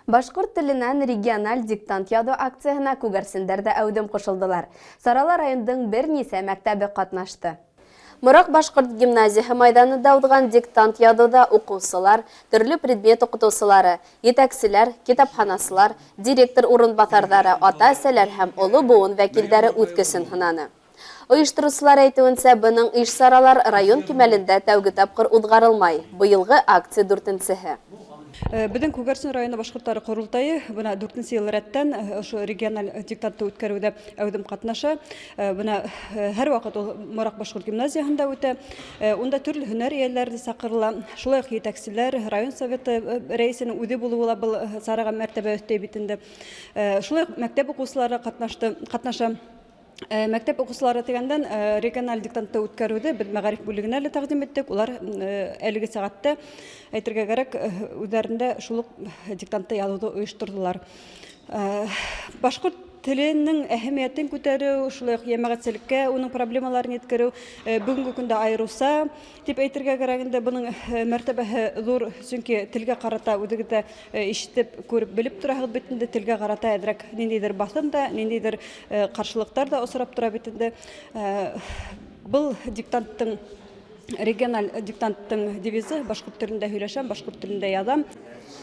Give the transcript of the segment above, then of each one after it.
Башҡорт теленән региональ диктант яҙыу акцияһына күгәрсендәр ҙә әүҙем ҡушылдылар. Сарала райондың бер нисә мәктәбе ҡатнашты. Мораҡ башҡорт гимназияһы майҙанында уҙған диктант яҙыуҙа уҡыусылар, төрлө предмет уҡытыусылары, етәкселәр, китапханасылар, директор урынбаҫарҙары, ата-әсәләр һәм оло быуын вәкилдәре үҙ көсөн һынаны. Ойоштороусылар әйтеүенсә, бының иш саралар район кимәлендә тәүге тапҡыр уҙғарылмай. Быйылғы акция дүртенсеһе. Беҙҙең Күгәрсен районы башҡорттары ҡоролтайы бына дүртенсе йыл рәттән ошо региональ диктантты үткәреүҙә әүҙем ҡатнаша. Бына һәр ваҡыт ул Мораҡ башҡорт гимназияһында үтә. Унда төрлө һөнәр эйәләре саҡырыла. Шулай уҡ етәкселәр, район советы рәйесенең үҙе булыуы ла был сараға мәртәбә өҫтәй бит инде. Шулай уҡ мәктәп уҡыусылары ҡатнаша. Мәктәп уҡыусылары тигәндән, региональ диктантты үткәреүҙе беҙ мәғариф бүлегенә лә тәҡдим иттек. Улар әлеге сәғәттә, әйтергә кәрәк, үҙҙәрендә шул уҡ диктантты яҙыуҙы ойошторҙолар. Башҡорт теленең әһәмиәтен күтәреү, шулай уҡ йәмәғәтселеккә уның проблемаларын еткереү бөгөнгө көндә айырыуса тип әйтергә кәрәк инде, бының мәртәбәһе ҙур, сөнки телгә ҡарата үҙегеҙ ҙә ишетеп, күреп, белеп тораһығыҙ бит инде, телгә ҡарата әҙерәк ниндәйҙер баҫым да, ниндәйҙер ҡаршылыҡтар ҙа осрап тора бит инде. Был диктанттың, региональ диктанттың девизы: «Башҡорт телендә һөйләшәм, башҡорт телендә яҙам».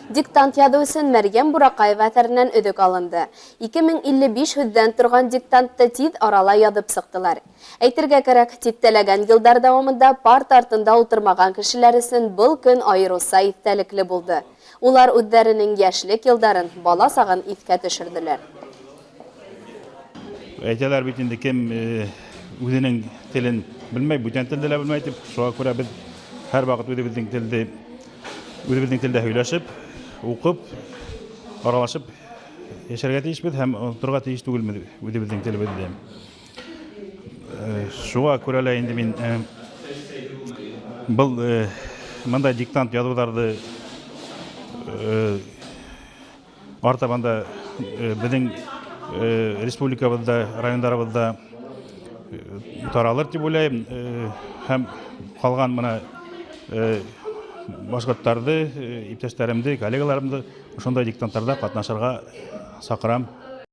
Диктант яҙыу өсөн Мәрйәм Бураҡаева әҫәренән өҙөк алынды. 2055 һүҙҙән торған диктантты тиҙ арала яҙып сыҡтылар. Әйтергә кәрәк, тиҫтәләгән йылдар дауамында парта артында ултырмаған кешеләр өсөн был көн айырыуса иҫтәлекле булды. Улар үҙҙәренең йәшлек йылдарын, бала сағын иҫкә төшөрҙөләр. Әйтәләр бит инде, кем үҙенең телен белмәй, бүтән телде лә белмәй тип. Шуға күрә беҙ һәр ваҡыт үҙебеҙҙең телде, үҙебеҙҙең телдә һөйләшеп, уҡып, аралашып йәшәргә тейешбеҙ һәм оноторға тейеш түгелбеҙ үҙебеҙҙең телебеҙҙе. Шуға күрә лә инде мин был мындай диктант яҙыуҙарҙы артабан да беҙҙең республикабыҙҙа, райондарыбыҙҙа таралыр тип уйлайым. Һәм ҡалған мына башҡорттарҙы, иптәштәремде, коллегаларымды ошондай диктанттарҙа ҡатнашырға саҡырам.